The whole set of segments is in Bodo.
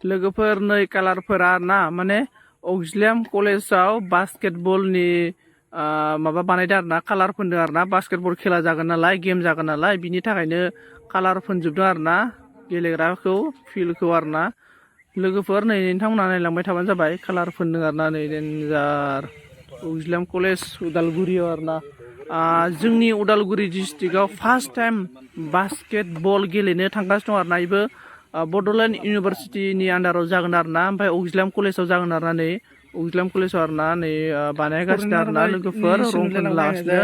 लोगोफोर नै कालारफोरा ना माने अक्जिलियाम कलेजाव बास्केटबलनि माबा बानायदों आरो ना कालार फोनदों आरो ना बास्केटबल खेला जागोन नालाय गेम जागोन नालाय बिनि थाखायनो कालार फोनजोबदों आरो ना गेलेग्राखौ फिल्डखौ आरो ना लोगोफोर नै नोंथांमोना नायलांबाय थाबानो जाबाय कालार फोनदों आरो ना नै डेन्जार अक्जिलियाम कलेज उदालगुरियाव आरो ना जोंनि उदालगुरि डिस्ट्रिक्टआव फार्स्ट टाइम बास्केटबल गेलेनो थांगासिनो दं आरो ना बेबो बड'लेण्ड इउनिभारसिटिनि आन्डाराव जागोन आरो ना ओमफ्राय अक्जिलियाम कलेजाव जागोन आरो ना नै अक्जिलियाम कलेजाव आरो ना नै बानायगासिनो आरो ना लोगोफोर रं फोननो लागासिनो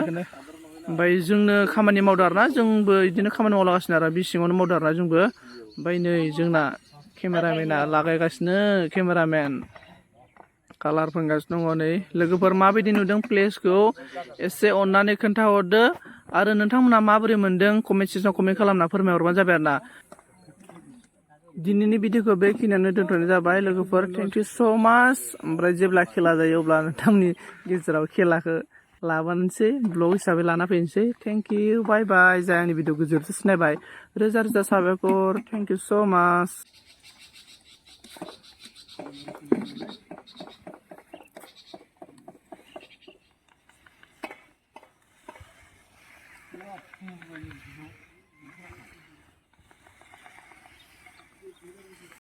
ओमफ्राय जोंनो खामानि मावदों आरो ना जोंबो बिदिनो खामानि मावलागासिनो आरो बि सिङावनो मावदों आरो ना जोंबो ओमफ्राय नै जोंना केमेरामेना लागायगासिनो केमेरामेन कालार फोनगासिनो दङ नै लोगोफोर माबायदि नुदों प्लेसखौ एसे अननानै खोन्थाहरदो आरो नोंथांमोना माबोरै मोनदों कमेन्ट सेक्सनाव कमेन्ट खालामना फोरमायहरबानो जाबाय आरो ना दिनैनि भिडिअखौ बेखिनियावनो दोनथ'नाय जाबाय लोगोफोर थेंक इउ स' माच ओमफ्राय जेब्ला खेला जायो अब्ला नोंथांनि गेजेराव खेलाखौ लाबोनोसै ब्लग हिसाबै लाना फैनोसै थेंक इउ बाय बाय जाय आंनि भिडिअखौ जोबजासे नायबाय रोजा रोजा साबायखर थेंक इउ स' माच